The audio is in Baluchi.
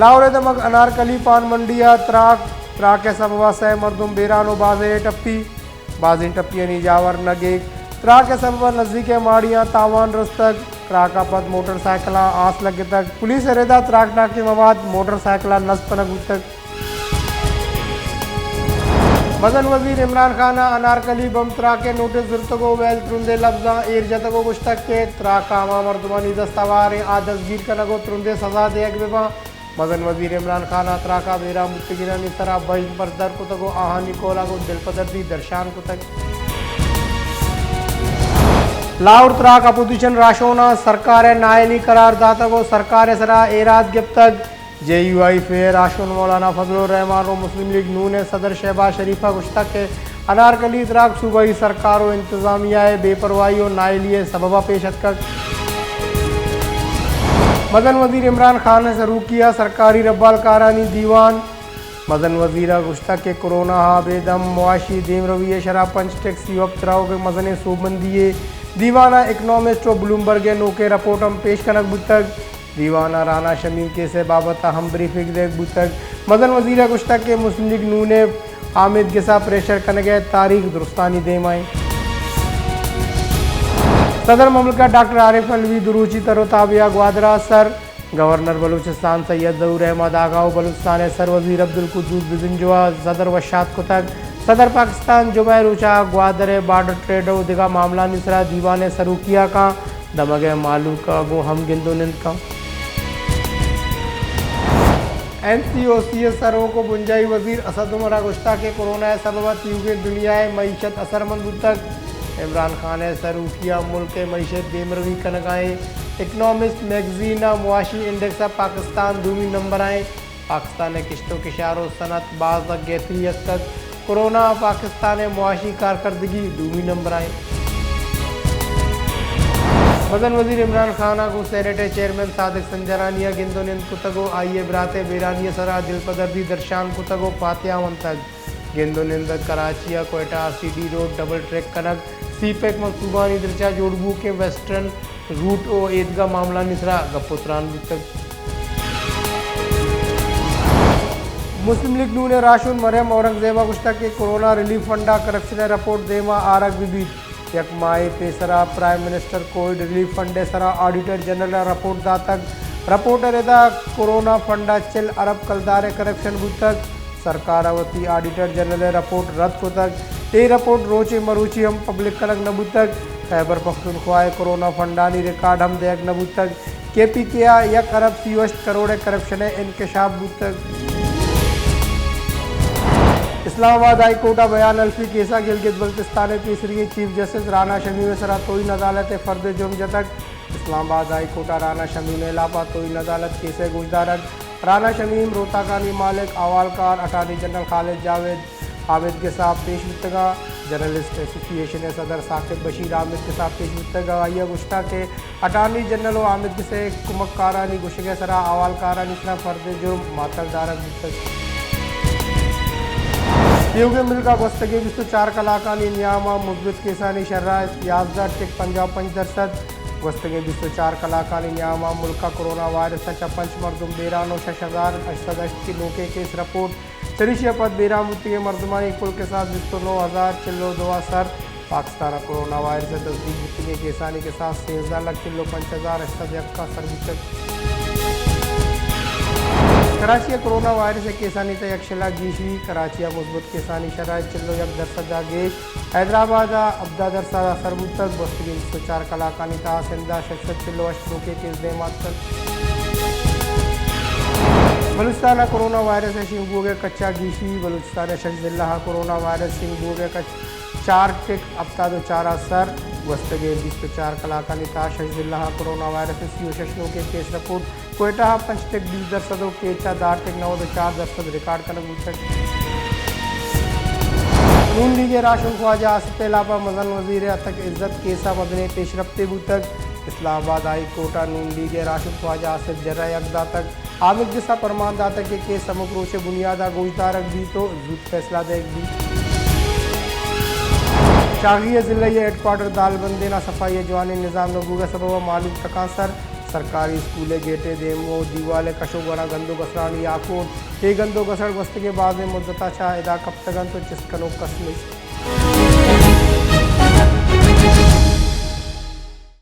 لاہور ءِ دمگ انارکلی پان منڈی ءَ تراک، تراک ءِ سبب ءَ سئے مردم بیران ءُ بازینے ٹپی، بازیں ٹپیانی جاور نگیگ۔ تراک ءِ سبب ءَ نزیک ءِ ماڑیاں تاوان رستگ۔ تراک ءَ پد موٹر سائیکلاں آس لگتگ۔ پولیس ءِ رد ءَ تراکناکیں مواد موٹر سائیکلاں نصب کنگ بوتگ۔ مزن وزیر عمران خان ءَ انارکلی بمب تراک ءِ نوٹس زرتگ ءُ ویل ترندیں لبزاں ایر جتگ ءُ گوشتگ کہ تراک ءَ ہما مردمانی دست ہواریں آ دزگیر کنگ ءُ ترندیں سزا دیگ بہ باں۔ مزن وزیر عمران خان ءَ تراک ءَ بیران بوتگینانی سرا بژن پردر کتگ ءُ آہانی کہول ءَ گوں دلپدردی درشان کتگ۔ لاہور، تراک اپوزیشن راہشوناں سرکار ءِ نااہلی قرار داتگ ءُ سرکار ءِ سرا ایراد گپتگ۔ جے یو آئی ایف اے ءِ راہشون مولانا فضل الرحمان ءُ مسلم لیگ نون ءِ صدر شہباز شریف ءَ گوشتگ کہ انارکلی تراک صوبائی سرکار ءُ انتظامیہ ءِ بے پرواہی ءُ نااہلی ءِ سبب ءَ پیش اتکگ۔ مزن وزیر عمران خان ءِ سروکی ءَ سرکاری ربالکارانی دیوان۔ مزن وزیر ءَ گوشتگ کہ کرونا ءَ ابید ہم معاشی دیمروی ءِ شرح پنچ ٹیکس ءُ ہپت تراوگ ءِ مزنیں سوبمندی یے۔ دیوان ءَ اکنامسٹ ءُ بلومبرگ ءِ نوکیں رپورٹ ہم پیش کنگ بوتگ۔ دیوان ءَ رانا شمیم کیس ءِ بابت ءَ ہم بریفنگ دیگ بوتگ۔ مزن وزیر ءَ گوشتگ کہ مسلم لیگ نون ءِ آمید گس ءَ پریشر کنگ ءِ تاریخ درستانی دیم ءَ اِنت۔ صدر مملکت ڈاکٹر عارف علوی دو روچی تر ءُ تاب ءَ گوادر ءَ سر۔ گورنر بلوچستان سید ظہور احمد آغا ءُ بلوچستان ءِ سر وزیر عبدالقدوس بزنجو ءَ صدر وشات کتگ۔ صدر پاکستان جمعہ ءِ روچ ءَ گوادر ءِ بارڈر ٹریڈ ءُ دگہ معاملہانی سرا دیوان ءِ سروکی ءَ کنت۔ دمگ ءِ مھلوک ءَ گوں ہم گند ءُ نند کنت۔ این سی او سی ءِ سروک ءُ بنجاہی وزیر اسد عمر ءَ گوشتگ کہ کرونا ءِ سبب ءَ تیوگیں دنیا ءِ معیشت اثرمند بوتگ۔ عمران خان ءِ سروکی ءَ ملک ءِ معیشت دیمروی کنگ ءَ اِنت۔ اکنامسٹ میگزین ءِ معاشی انڈیکس ءَ پاکستان دومی نمبر ءَ اِنت۔ پاکستان ءِ کشت ءُ کشار ءُ صنعت باز گہتری اتکگ۔ کرونا ءَ پاکستان ءِ معاشی کارکردگی دومی نمبر ءَ اِنت۔ مزن وزیر عمران خان ءَ گوں سینیٹ ءِ چیئرمین صادق سنجرانی ءَ گند ءُ نند کتگ ءُ آئی ءِ برات ءِ بیرانی ءِ سرا دلپدردی درشان کتگ ءُ پاتیا ونتگ۔ گند ءُ نند کراچی ءَ کوئٹہ ءَ C D road double track کنگ، سی پیک منصوبہانی درچ ءَ جوڑ بوؤکیں ویسٹرن روٹ ءُ ایدگہ معاملہانی سرا گپ ءُ تران بوتگ۔ مسلم لیگ نون ءِ راہشون مریم اورنگزیب ءَ گوشتگ کہ کرونا ریلیف فنڈ ءَ کرپشن ءِ رپورٹ دیم ءَ آرگ بہ بیت۔ یک ماہے پیسرا prime minister Covid relief fund ءِ سرا آڈیٹر جنرل ءَ رپورٹ داتگ۔ رپورٹ ءِ ردا کرونا فنڈ ءَ چل ارب کلدار ءِ کرپشن بوتگ۔ سرکار ءَ وتی آڈیٹر جنرل ءِ رپورٹ رد کتگ۔ اے رپورٹ روچے مروچی ہم پبلک کنگ نہ بوتگ۔ خیبر پختونخوا ءِ کرونا فنڈانی ریکارڈ ہم دئیگ نہ بوتگ۔ کے پی کے ءَ یک ارب سی ءُ ہشت کروڑ ءِ کرپشن ءِ انکشاف بوتگ۔ اسلام آباد ہائی کورٹ ءَ بیان الفی کیس ءَ گلگت بلتستان ءِ پیسریگیں چیف جسٹس رانا شمیم ءِ سرا توہین عدالت ءِ فرد جرم جتگ۔ اسلام آباد ہائی کورٹ ءَ رانا شمیم ءِ ہلاپ ءَ توہین عدالت کیس ءِ گوشدارگ، رانا شمیم، روہتاکانی مالک، احوالکار، اٹارنی جنرل خالد جاوید، آمید گس ءَ پیش بوتگ ءُ جرنلسٹ ایسوسی ایشن ءِ صدر ثاقب بشیر آمید گس ءَ پیش بوتگ ءُ آئی ءَ گوشتگ کہ اٹارنی جنرل ءُ آمید گس ءِ کمکارانی گوشگ ءِ سرا احوالکارانی سرا فرد جرم معطل دارگ بوتگ۔ تیوگیں ملک ءَ گوستگیں بیست ءُ چار کلاکانی نیام ءَ مثبت کیسانی شرح یازدہ ٹک پنجاہ ءُ پنچ درسد۔ گوستگیں بیست ءُ چار کلاکانی نیام ءَ ملک ءَ کرونا وائرس ءَ چہ پنچ مردم بیران ءُ شش ہزار ہشت سد ہشت نوکیں کیس رپورٹ۔ چریشی ءَ پد بیران بوتگیں مردمانی کل کساس بیست ءُ نو ہزار چل ءُ دو ءَ سر۔ پاکستان ءَ کرونا وائرس ءِ تصدیق بوتگیں کیسانی کساس سیزدہ لکھ چل ءُ پنچ ہزار ہشت سد یک ءَ سر بوتگ۔ کراچی ءَ کرونا وائرس ءِ کیسانی تہ ءَ یک شل ءَ گیشی۔ کراچی ءَ مثبت کیسانی شرح چل ءُ یک درسد ءَ گیش۔ حیدرآباد ءَ ہبدہ درسد ءَ سر بوتگ۔ گوستگیں بیست ءُ چار کلاکانی تہ ءَ سندھ ءَ شش سد چل ءُ ہشت نوکیں کیس دیم ءَ اتکگ۔ بلوچستان ءَ کرونا وائرس ءِ شنگ بوگ ءِ کچ ءَ گیشی۔ بلوچستان ءِ شش ضلع ءَ کرونا وائرس شنگ بوگ ءِ کچ چار ٹک ہپتاد ءُ چار ءَ سر۔ گوستگیں بیست ءُ چار کلاکانی تہ ءَ شش ضلع ءَ کرونا وائرس ءِ سی ءُ شش نوکیں کیس رپورٹ۔ کوئٹہ ءَ پنچ ٹک بیست درسد ءُ کیچ ءَ دہ ٹک نود ءُ چار درسد ریکارڈ کنگ بوتگ۔ نون لیگ ءِ راہشون خواجہ آصف ءِ ہلاپ ءَ مزن وزیر ءِ اتک عزت کیس ءَ مزنیں پیشرپتے بوتگ۔ اسلام آباد ہائی کورٹ ءَ نون لیگ ءِ راہشون خواجہ آصف جرہ ءِ حق داتگ۔ آمید گس ءَ پرمان داتگ کہ کیس ہمک روچ ءِ بنیاد ءَ گوشدارگ بیت ءُ زوت فیصلہ دئیگ بیت۔ شاہگی ءِ ضلعی ہیڈ کوارٹر دالبندین ءَ صفائی ءِ جوانیں نظام نہ بوگ ءِ سبب ءَ مہلوک ٹکانسر۔ سرکاری اسکول ءِ گیٹ ءِ دیم ءُ دیوال ءِ کش ءُ گوراں گند ءُ گسرانی آکوب۔ اے گند ءُ گسر گوستگیں بازیں مدت ءَ چہ ادا کپتگ اَنت ءُ چست کنوک کس نیست۔